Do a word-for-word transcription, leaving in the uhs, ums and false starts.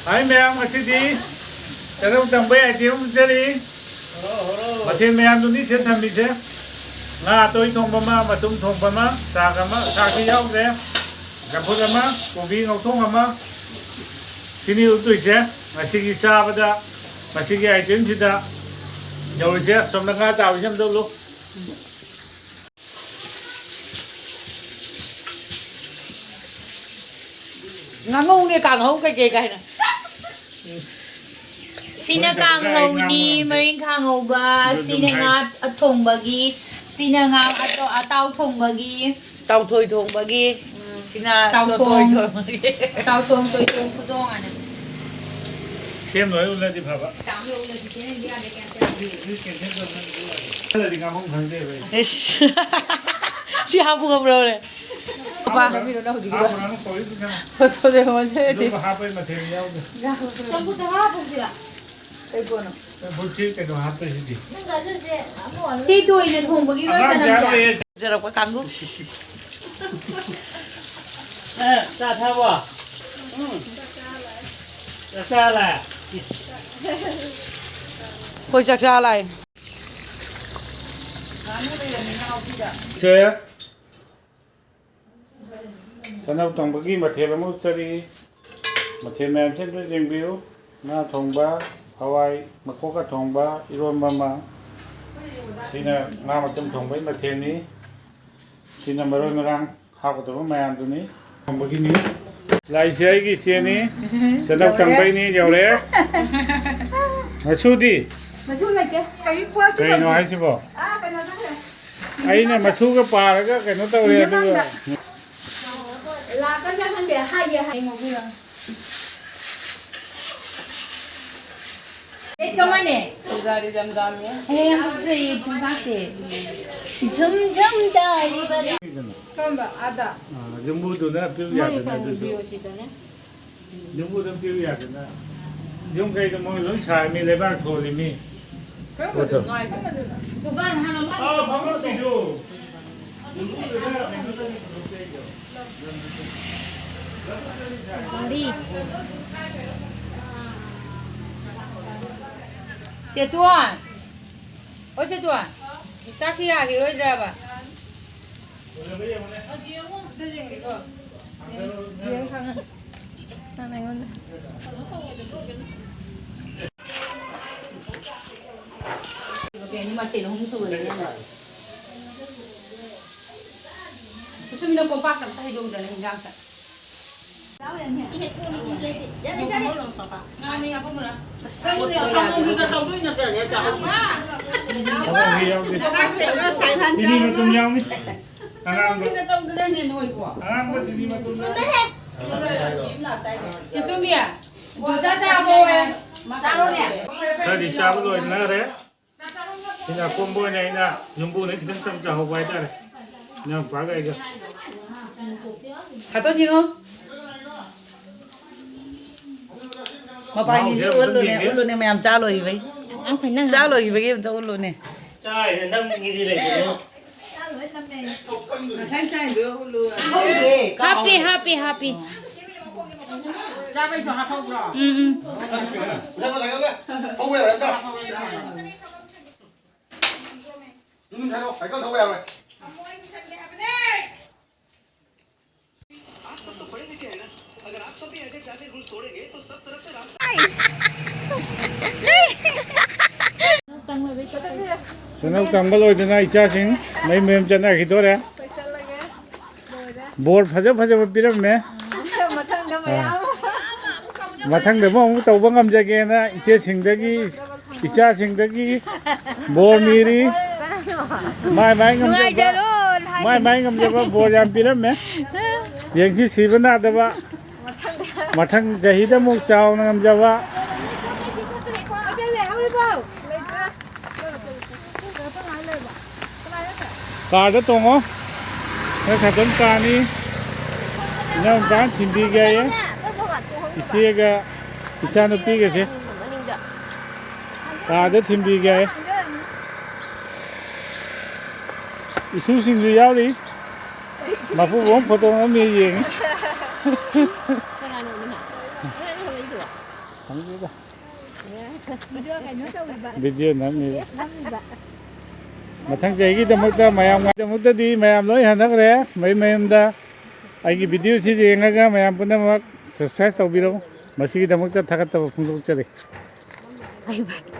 ꯍꯥꯏ ꯃꯌꯥꯝ, ꯉꯁꯤꯗꯤ ꯆꯅꯧ ꯇꯝꯕꯩ item ꯑꯃ ꯄꯤꯖꯔꯤ꯫ ꯃꯊꯦꯜ ꯃꯌꯥꯝꯗꯨꯅꯤ ꯁꯤꯗ ꯊꯝꯃꯤꯁꯦ꯫ ꯉꯥ ꯑꯇꯣꯏ ꯊꯣꯡꯕ ꯑꯃ, ꯃꯇꯨꯝ ꯊꯣꯡꯕ ꯑꯃ, ꯁꯥꯛ ꯑꯃ, ꯁꯥꯛꯇꯤ ꯌꯥꯎꯗ꯭ꯔꯦ, ꯆꯝꯐꯨꯠ ꯑꯃ, ꯀꯣꯕꯤ ꯉꯧꯊꯣꯡ ꯑꯃ, ꯁꯤꯅꯤ ꯎꯠꯇꯣꯏꯁꯦ꯫ ꯉꯁꯤꯒꯤ ꯆꯥꯕꯗ, ꯉꯁꯤꯒꯤ item ꯁꯤꯗ ꯌꯧꯔꯤꯁꯦ꯫ ꯑꯁꯣꯝꯗ ꯉꯥ ꯇꯥꯕꯁꯦ ꯑꯝꯇ ꯎꯠꯂꯨ꯫ ꯉꯥꯉꯧꯅꯦ, ꯀꯥꯡꯍꯧ ꯀꯩꯀꯩ ꯀꯥꯏꯅ꯫ ꯁꯤꯅ ꯀꯥꯡꯍꯧꯅꯤ, ꯃꯔꯤꯡꯈꯥ ꯉꯧꯕ, ꯁꯤꯅ ꯉꯥ ꯑꯊꯣꯡꯕꯒꯤ, ꯁꯤꯅ ꯉꯥ ꯑꯇꯣ-, ꯑꯇꯥꯎ ꯊꯣꯡꯕꯒꯤ꯫ ꯇꯥꯎꯊꯣꯏ ꯊꯣꯡꯕꯒꯤ꯫ ꯁꯤꯅ ꯇꯥꯎꯊꯣꯡ꯫ ꯇꯣꯏ ꯊꯣꯡꯕꯒꯤ꯫ ꯇꯥꯎꯊꯣꯡ, ꯇꯣꯏꯊꯣꯡ, ꯈꯨꯊꯣꯡ ꯍꯥꯏꯅ꯫ ꯁꯦꯝ ꯂꯣꯏ ꯎꯠꯂꯗꯤ ꯐꯕ꯫ ꯆꯥꯝ ꯂꯣꯏ ꯎꯠꯂꯗꯤ ꯆꯦꯅꯦꯜꯗꯤ ꯌꯥꯗꯦ, ꯀꯌꯥ ꯆꯦꯅꯦꯜꯗꯤ꯫ ꯎꯠꯂꯗꯤ ꯉꯥꯡꯐꯝ ꯈꯪꯗꯦꯕ ꯑꯩ꯫ ꯏꯁ꯫ ꯁꯤ ꯍꯥꯞꯄꯨ ꯉꯝꯕ꯭ꯔꯣꯅꯦ? ꯄꯥ꯫ ꯍꯥꯞꯄꯨꯔꯅꯨ, ꯍꯥꯞꯄꯨꯔꯅꯨ, ꯀꯧꯔꯤꯗꯨ ꯈꯪꯉꯦ꯫ ꯐꯣꯇꯣꯗ ꯌꯦꯡꯉꯣꯁꯦ꯫ ꯑꯗꯨꯒ ꯍꯥꯞꯄꯩ ꯃꯊꯦꯜ ꯌꯥꯎꯗꯦ꯫ ꯆꯝꯐꯨꯠꯇ ꯍꯥꯞꯄꯁꯤꯔ? ꯀꯩ ꯄꯣꯠꯅꯣ? ꯆꯝꯐꯨꯠꯁꯤ ꯀꯩꯅꯣ ꯍꯥꯞꯇꯣꯏꯁꯤꯗꯤ꯫ ꯅꯪ ꯒꯖꯔꯁꯦ ꯑꯃꯨꯛ ꯑꯣꯏꯅ ꯁꯤ ꯇꯣꯏꯅ ꯊꯣꯡꯕꯒꯤꯔꯣ, ꯑꯉꯥꯡ ꯆꯅꯝꯁꯦ? ꯆꯥꯔꯣꯏꯌꯦ꯫ ꯖꯔꯛꯄ ꯀꯥꯡꯕꯨ꯫ ꯑꯦ, ꯆꯥ ꯊꯛꯑꯕꯣ? ꯎꯝ꯫ ꯆꯥꯛ ꯆꯥ ꯂꯥꯛꯑꯦ꯫ ꯑꯩꯈꯣꯏ ꯆꯥꯛ ꯆꯥ ꯂꯥꯛꯑꯦ꯫ ꯁꯦ꯫ ꯆꯅꯧ ꯇꯝꯕꯒꯤ ꯃꯊꯦꯜ ꯑꯃ ꯎꯠꯆꯔꯤ꯫ ꯃꯊꯦꯜ ꯃꯌꯥꯝꯁꯦ ꯑꯝꯇ ꯌꯦꯡꯕꯤꯌꯨ꯫ ꯉꯥ ꯊꯣꯡꯕ, ꯍꯋꯥꯏ ꯃꯀꯣꯛꯀ ꯊꯣꯡꯕ, ꯏꯔꯣꯟꯕ ꯑꯃ꯫ ꯁꯤꯅ ꯉꯥ ꯃꯇꯨꯝ ꯊꯣꯡꯕꯒꯤ ꯃꯊꯦꯜꯅꯤ꯫ ꯁꯤꯅ ꯃꯔꯣꯏ ꯃꯔꯥꯡ ꯍꯥꯞꯀꯗꯕ ꯃꯌꯥꯝꯗꯨꯅꯤ꯫ ꯊꯣꯡꯕꯒꯤꯅꯤ꯫ ꯂꯥꯏꯁꯦ ꯑꯩꯒꯤ ꯏꯆꯦꯅꯤ꯫ ꯆꯅꯧ ꯇꯝꯕꯩꯅꯤ꯫ ꯌꯧꯔꯦ꯫ ꯃꯆꯨꯗꯤ? ꯃꯆꯨ ꯂꯩꯇꯦ꯫ ꯀꯩꯅꯣ ꯍꯥꯏꯁꯤꯕꯣ? ꯑꯥ, ꯀꯩꯅꯣꯗ ꯂꯩ꯫ ꯑꯩꯅ ꯃꯆꯨꯒ ꯄꯥꯔꯒ ꯀꯩꯅꯣ ꯇꯧꯔꯦ, ꯑꯗꯨꯒ꯫ ꯂꯥꯛꯀꯗ꯭ꯔꯥ ꯈꯪꯗꯦ, ꯍꯥꯏꯒꯦ ꯍꯥꯏ꯫ ꯑꯦ, ꯀꯃꯥꯏꯅ? ꯄꯨꯖꯥꯔꯤ ꯖꯝꯖꯥꯝꯅꯦ꯫ ꯑꯦ, ꯌꯥꯝ ꯐꯖꯩꯌꯦ ꯖꯨꯝꯀꯥꯁꯦ꯫ ꯖꯨꯝ ꯖꯨꯝ ꯇꯥꯔꯤꯕ꯫ ꯀꯔꯝꯕ? ꯑꯥꯗ? ꯑꯥ, ꯖꯨꯝꯕꯨꯗꯨꯅ ꯄꯤꯌꯨ ꯃꯣꯏ ꯌꯥꯗꯅ ꯀꯩꯅꯣ ꯑꯗꯨꯁꯨ꯫ ꯄꯤꯌꯣ ꯁꯤꯗꯅꯦ꯫ ꯌꯨꯝꯕꯨꯗ ꯄꯤꯌꯨ ꯌꯥꯗꯅ꯫ ꯌꯨꯝ ꯀꯩꯗꯣ ꯃꯣꯏ ꯂꯣꯏ ꯁꯥꯔꯃꯤ, ꯂꯩꯕꯥꯛ ꯊꯣꯜꯂꯤꯃꯤ꯫ ꯀꯔꯝꯕꯗꯅꯣ ꯍꯥꯏꯁꯦ? ꯑꯥ, ꯐꯝꯐꯝ ꯊꯤꯗꯣ꯫ ꯌꯨꯝꯕꯨꯗꯨꯅ ꯀꯩꯅꯣꯗꯅꯤ ꯄꯨꯊꯣꯛꯆꯩꯗꯣ꯫ ꯆꯦꯇꯣꯟ! ꯍꯣꯏ, ꯆꯦꯇꯣꯟ! ꯆꯥꯛꯁꯤ ꯌꯥꯈꯤꯔꯣꯏꯗ꯭ꯔꯕ? ꯑꯝꯇ ꯌꯦꯡꯒꯦꯀꯣ꯫ ꯌꯦꯡ ꯁꯪꯉ-, ꯅꯪ ꯑꯩꯉꯣꯟꯗ꯫ ꯀꯩꯅꯣ ꯃꯊꯦꯜ ꯑꯍꯨꯝ ꯁꯨꯕꯅꯤꯅꯦ꯫ ꯈꯨꯁꯨꯝꯅ ꯀꯣꯝꯄꯥꯛꯇ ꯑꯝꯇ ꯍꯩꯗꯣꯛꯎꯗꯅ ꯍꯤꯟꯖꯥꯡꯁꯦ꯫ ꯉꯥꯅꯤ ꯑꯍꯨꯝꯔ? ꯁꯪꯒꯣꯝꯒꯤꯒ ꯇꯧꯗꯣꯏ ꯅꯠꯇ꯭ꯔꯅꯦ, ꯆꯥꯛ? ꯆꯤꯅꯤ ꯃꯇꯨꯝ ꯌꯥꯎꯅꯤ꯫ ꯑꯉꯥꯡꯕ꯫ ꯁꯪꯒꯣꯝꯒꯤꯒ ꯇꯧꯗ꯭ꯔꯅꯦ ꯅꯣꯏꯕꯣ? ꯑꯉꯥꯡꯕ ꯆꯤꯅꯤ ꯃꯇꯨꯝ ꯌꯥꯎꯅꯤ꯫ ꯆꯦꯇꯣꯝꯕꯤ, ꯗꯣꯟꯆꯥ ꯆꯥꯕ ꯑꯣꯏ꯫ ꯆꯥꯔꯣꯅꯦ꯫ ꯈꯔꯗꯤ ꯆꯥꯕ ꯂꯣꯏꯅꯈ꯭ꯔꯦ꯫ ꯁꯤꯅ ꯑꯀꯣꯝꯕ ꯑꯣꯏꯅ ꯑꯩꯅ ꯌꯨꯝꯕꯨꯅ ꯈꯤꯇꯪ ꯆꯪ ꯆꯥꯍꯧꯕ ꯍꯥꯏꯇꯥꯔꯦ꯫ ꯏꯅꯥꯎꯄꯥꯒ ꯑꯩꯒ꯫ ꯈꯥꯇꯣꯟ ꯌꯦꯡꯉꯣ꯫ ꯃꯄꯥꯟꯒꯤꯁꯤ ꯃꯍꯥꯎꯁꯦ ꯑꯝꯇꯪ ꯎꯠꯂꯨꯅꯦ, ꯌꯦꯡꯒꯦ꯫ ꯎꯠꯂꯨꯅꯦ, ꯃꯌꯥꯝ ꯆꯥ ꯂꯣꯏꯈꯤꯕꯩ꯫ ꯑꯉꯥꯡꯈꯣꯏ ꯅꯪ ꯆꯥ ꯂꯣꯏꯈꯤꯕꯒꯤ ꯑꯝꯇ ꯎꯠꯂꯨꯅꯦ꯫ ꯆꯥꯔꯤꯁꯦ ꯅꯪꯒꯤꯗꯤ ꯂꯩꯕꯅꯤꯅ꯫ ꯉꯁꯥꯏ ꯆꯥꯏꯗꯣ ꯎꯠꯂꯨ꯫ ꯍꯥꯞꯄꯤ, ꯍꯥꯞꯄꯤ, ꯍꯥꯞꯄꯤ꯫ ꯆꯥꯕꯩꯁꯨ ꯍꯥꯞꯍꯧꯕ꯭ꯔꯣ? ꯎꯝ, ꯎꯝ꯫ ꯉꯥꯏꯈꯣ, ꯉꯥꯏꯈꯣ, ꯉꯥꯏꯈꯣ꯫ ꯊꯧꯕ ꯌꯥꯔꯣꯏ ꯑꯝꯇ꯫ ꯌꯨꯝ ꯁꯥꯏꯗꯣ ꯁꯥꯏꯀꯜ ꯊꯧꯕ ꯌꯥꯔꯣꯏ꯫ ꯆꯅꯧ ꯇꯝꯕ ꯂꯣꯏꯗꯅ ꯏꯆꯥꯁꯤꯡ ꯃꯌꯨꯝ ꯃꯌꯨꯝ ꯆꯠꯅꯈꯤꯗꯣꯔꯦ꯫ ꯕꯣꯔ ꯐꯖ ꯐꯖꯕ ꯄꯤꯔꯝꯃꯦ꯫ ꯃꯊꯪꯗ ꯃꯌꯥꯝ꯫ ꯃꯊꯪꯗ ꯑꯃꯨꯛ ꯑꯃꯨꯛ ꯇꯧꯕ ꯉꯝꯖꯒꯦꯅ ꯏꯆꯦꯁꯤꯡꯗꯒꯤ, ꯏꯆꯥꯁꯤꯡꯗꯒꯤ ꯕꯣꯔ ꯅꯤꯔꯤ꯫ ꯃꯥꯏ ꯃꯥꯏ ꯉꯝꯖꯕ, ꯅꯨꯡꯉꯥꯏꯖꯔꯣ, ꯍꯥꯏ꯫ ꯃꯥꯏ ꯃꯥꯏ ꯉꯝꯖꯕ ꯕꯣꯔ ꯌꯥꯝ ꯄꯤꯔꯝꯃꯦ꯫ ꯌꯦꯡꯁꯤ ꯁꯤꯕ ꯅꯥꯗꯕ꯫ ꯃꯊꯪ ꯆꯍꯤꯗ ꯑꯃꯨꯛ ꯆꯥꯎꯅ ꯉꯝꯖꯕ꯫ ꯀꯥꯔꯗ ꯇꯣꯡꯉꯣ꯫ ꯅꯪ ꯁꯥꯏꯀꯜ ꯀꯥꯅꯤ꯫ ꯏꯅꯥꯎꯅꯨꯄꯥꯅ ꯊꯤꯟꯕꯤꯒꯦ ꯍꯥꯏꯌꯦ꯫ ꯏꯆꯦꯒ ꯏꯆꯥꯅꯨꯄꯤꯒꯁꯦ ꯀꯥꯔꯗ ꯊꯤꯟꯕꯤꯒꯦ ꯍꯥꯏꯌꯦ꯫ ꯏꯁꯨꯁꯤꯡꯁꯨ ꯌꯥꯎꯔꯤ꯫ ꯃꯄꯨꯕꯣꯝ ꯐꯣꯇꯣ ꯅꯝꯃꯤ ꯌꯦꯡꯉꯤ꯫ ꯀꯅꯥꯅꯣ ꯑꯗꯨꯅ? ꯀꯅꯥꯅꯣ ꯍꯧꯔꯛꯏꯗꯨꯕꯣ? ꯈꯪꯗꯦꯗ꯫ ꯚꯤꯗꯤꯑꯣ ꯀꯩꯅꯣ ꯇꯧꯔꯤꯕ, ꯚꯤꯗꯤꯑꯣ ꯅꯝꯃꯤꯕ꯫ ꯅꯝꯃꯤꯕ꯫ ꯃꯊꯪ ꯆꯍꯤꯒꯤꯗꯃꯛꯇ, ꯃꯌꯥꯝꯒꯤꯗꯃꯛꯇꯗꯤ ꯃꯌꯥꯝ ꯂꯣꯏ ꯍꯟꯅꯈ꯭ꯔꯦ ꯃꯌꯨꯝ ꯃꯌꯨꯝꯗ꯫ ꯑꯩꯒꯤ ꯚꯤꯗꯤꯑꯣꯁꯤ ꯌꯦꯡꯉꯒ ꯃꯌꯥꯝ ꯄꯨꯝꯅꯃꯛ subscribe ꯇꯧꯕꯤꯔꯣ꯫ ꯃꯁꯤꯒꯤꯗꯃꯛꯇ ꯊꯥꯒꯠꯇꯕ ꯐꯣꯡꯗꯣꯛꯆꯔꯤ꯫ ꯕꯥꯏ ꯕꯥꯏ꯫